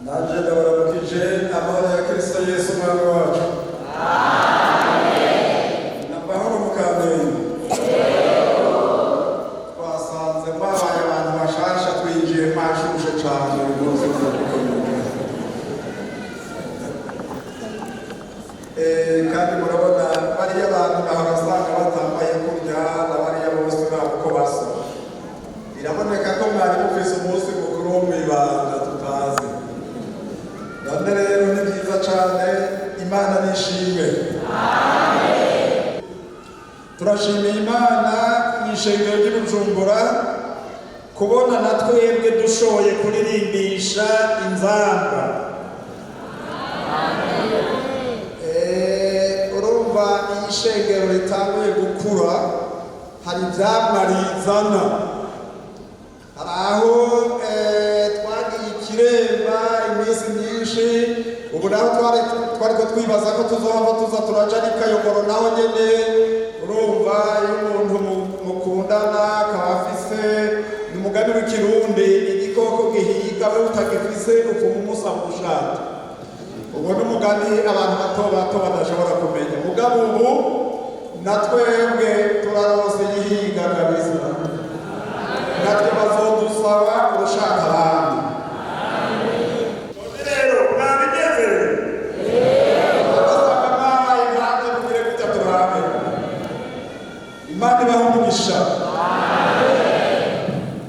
Nanje ndabaramukije amahoro ya Kristo Yesu umwami wacu. Ni amahoro mu Kamenge. Twasanze mwabaye abantu bashasha, twinjiye mwashushe cane uyu munsi muradukomeye. Kandi murabona bariya bantu nahora usanga batambaye kurya na bariya bose uraba uko basa. Biraboneka ko mwari mufise umunsi mukuru wo mw'ibanga tutazi. None rero ni byiza cane, Imana nishimwe. Turashimiye Imana mu ishengero ry'i Bujumbura kubona na twebwe dushoboye kuririmbisha inzamba. Urumva iyo ishengero ritanguye gukura hari ivyamwa rizana. Hari aho twagiye ikiremba iminsi myinshi, ubu naho twariko twibaza ko tuzohava tuza turaja n'ikayogoro naho nyene. Urumva iyo umuntu mukundana akaba afise, ni umugani w'ikirundi, igikoko gihiga we utagifise upfuma umusaba ubushake. Uwo ni umugani abantu bato bato badashobora kumenya. Mugabo ubu na twebwe turaronse igihiga kabisa, natwe bazodusaba urushaka abandi. Rero mwabinezerewe, abasanga mwabaye nkanjye mugire gutya turabe. Imana ibahe umugisha.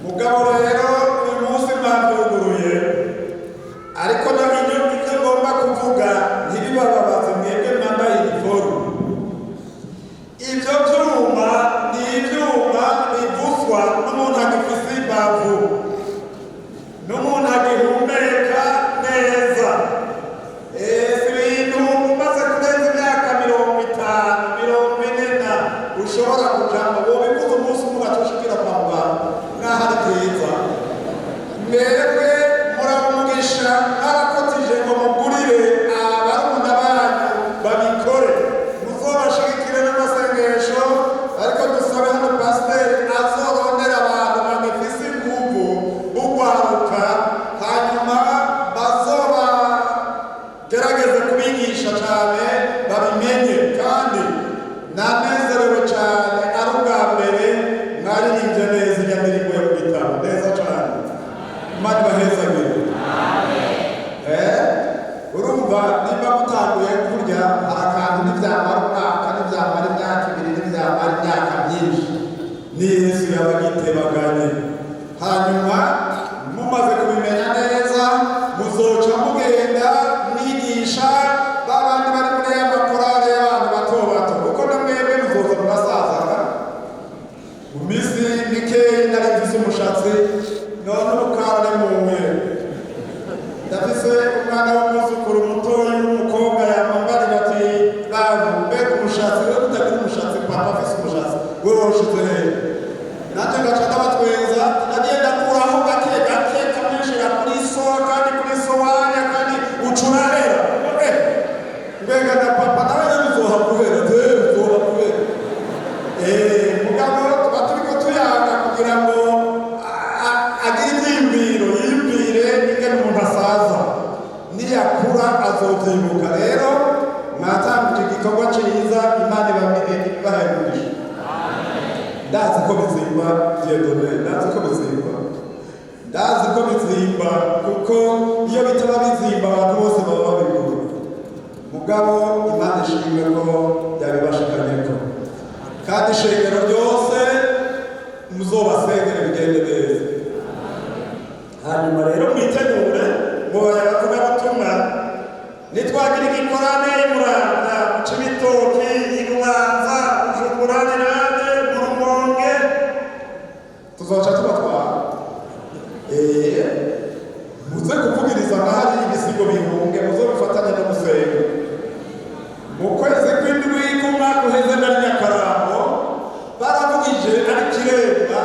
Mugabo rero uyu munsi mwabyuguruye, ariko na ibyo ngomba kuvuga ntibibababaze mwebwe mwambaye iniforume. Ibyo byuma ni ibyuma bivuzwa n'umuntu agifise imbavu, n'umuntu agihumeka neza. Si ibintu umaze kurenza imyaka 50, 40 na ushobora kujambo wobivuze umunsi umwe ugaca kwa muganga n'aho ari byiza. Mwebwe muramugisha, mwarakotije ngo mugurire abarumuna banyu babikore, muzobashigikire n'amasengesho. Ariko dusabe hano pasiteri azorondera abantu bagifise inguvu bugwaruka, hanyuma bazobagerageze kubigisha cane babimenye. Kandi nanezerewe cane, ari ubwa mbere mwaririmbye neza ijya ndirimbo yo mu gitabo neza cane. Imana ibahezagire. Urumva nimba mutanguye kurya hari akantu, ntibyamara umwaka, ntibyamara imyaka 2, ntibyamara imyaka myinshi, ni Yesu yaba agitebaganye. Hanyuma mumaze kubimenya neza muzoca mugenda mwigisha ba bandi bari muri ya makorale y'abantu bato bato, kuko na mwebwe muzoza murasazaga. Mu minsi mikeyi nari mfise umushatsi, none ubu kararemuye. Ndafise umwana w'umwuzukuru mutoyi w'umukobwa yamambarira ati: "Babu, mbega umushatsi, we utagira umushatsi, papa afise umushatsi, we woshize hehe?" Nanjye ngaca ndabatwenza, nagiye ndakuraho gake gake, kamwinjira kuri so kandi kuri so wanya kandi ucurahera. Mbega na papa nawe nyene uzoha guhera te, uzoha guhera. Mugabo tuba turiko tuyaga kugira ngo agire ivyiyumviro, yiyumvire ingene umuntu asaza, niyakura azovyibuka. Rero mwatanguje igikorwa ciza, Imana ibahe umugisha. Ndazi ko bizimba, Dieudonné, ndazi ko bizimba, ndazi ko bizimba, kuko iyo bitaba bizimba abantu bose baba babigura. Mugabo Imana ishimwe ko yabibashikanyeko, kandi ishengero ryose muzobasengere bigende neza. Hanyuma rero mwitegure mubaye abavugabutumwa. Nitwagira igikorane i Muramvya, mu Cibitoki, i Bubanza, Bujumbura, Nirande, mu Rumonge, tuzoca tubatwara. Muze kuvugiriza amahari ibisigo bihunge, muzobifatanye no gusenga. Mu kwezi kw'indwi k'umwaka uheze nari Nyakarambo, baravugije ari kiremba.